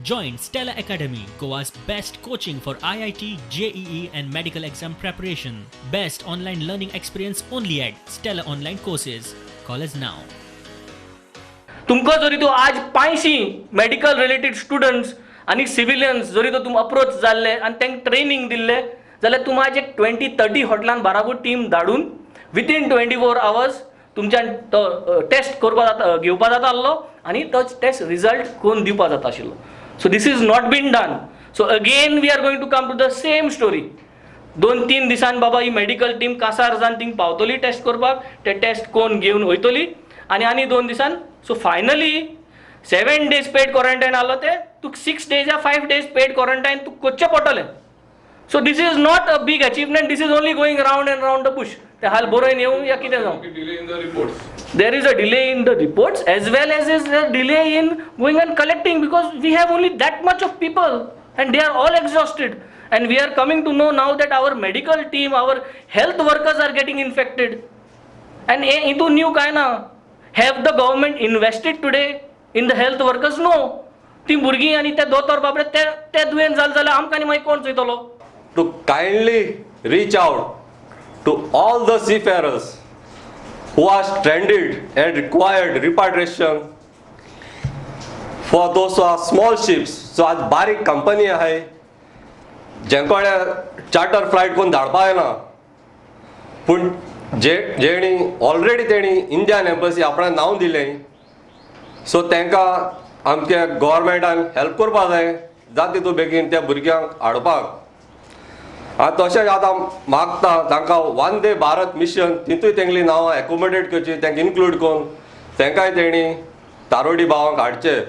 Join Stella Academy, Goa's best coaching for IIT, JEE, and medical exam preparation. Best online learning experience only at Stella Online Courses. Call us now. तुमकां जरी तूं आज पांयशीं medical related students आनी civilians जरी तर तुम approach जाल्ले आनी तांकां ट्रेनींग दिल्ले जाल्यार तुम आज एक 20-30 हॉटेलान बाराबोर टीम धाडून विथीन 24 आवर्स तुमच्यान तो टेस्ट करपा जाता, घेवपा जाता आहलो आनी तो टेस्ट रिजल्ट करून दिवपा जाता आशिल्लो. So this is not been done. So again we are going to come to the same story. 2-3 दिसान बाबा ही मेडिकल टीम कासार जावन थिंग पावतली टेस्ट करपाक, ते टेस्ट कोण घेवन वयतली आनी आनी 2 दिसान. So finally 7 days paid quarantine आहलो, ते तुका 6 डेज या 5 डेज पेड क्वॉरंटायन तुका करचें पडटलें. So this is not a big achievement. This is only going round and round the bush. ते हाल बरोवन येवं या कितें जावं. Delay in the reports. There is a delay in the reports as well as is a delay in going and collecting, because we have only that much of people and they are all exhausted, and we are coming to know now that our medical team, our health workers are getting infected. And हितून new काय ना. Have the government invested today in the health workers? No. ती भुरगीं आनी ते दोतोर बाबडे ते ते दुयेंत जाले जाल्यार आमकां आनी मागीर कोण चोयतलो? To kindly reach out to all the seafarers who are stranded and required repatriation for those who are small ships. So आज बारीक कंपनी आहाय, जेंकोडे चार्टर फ्लायट कोण धाडपा येना, पूण जे जेणी ऑलरेडी तेणी इंडियन एम्बसी आपणाक नांव दिलें, सो तांकां आमच्या गोवोरमेंटान हेल्प करपा जाय, जाता तितू बेगीन त्या भुरग्यांक हाडपाक. आनी तशेंच आतां मागता तांकां वंदे भारत मिशन तितूय तेंगली नांवां एकोमोडेट करची, तांकां इन्क्लूड करून तांकांय तेणी तारोडी भावांक हाडचे.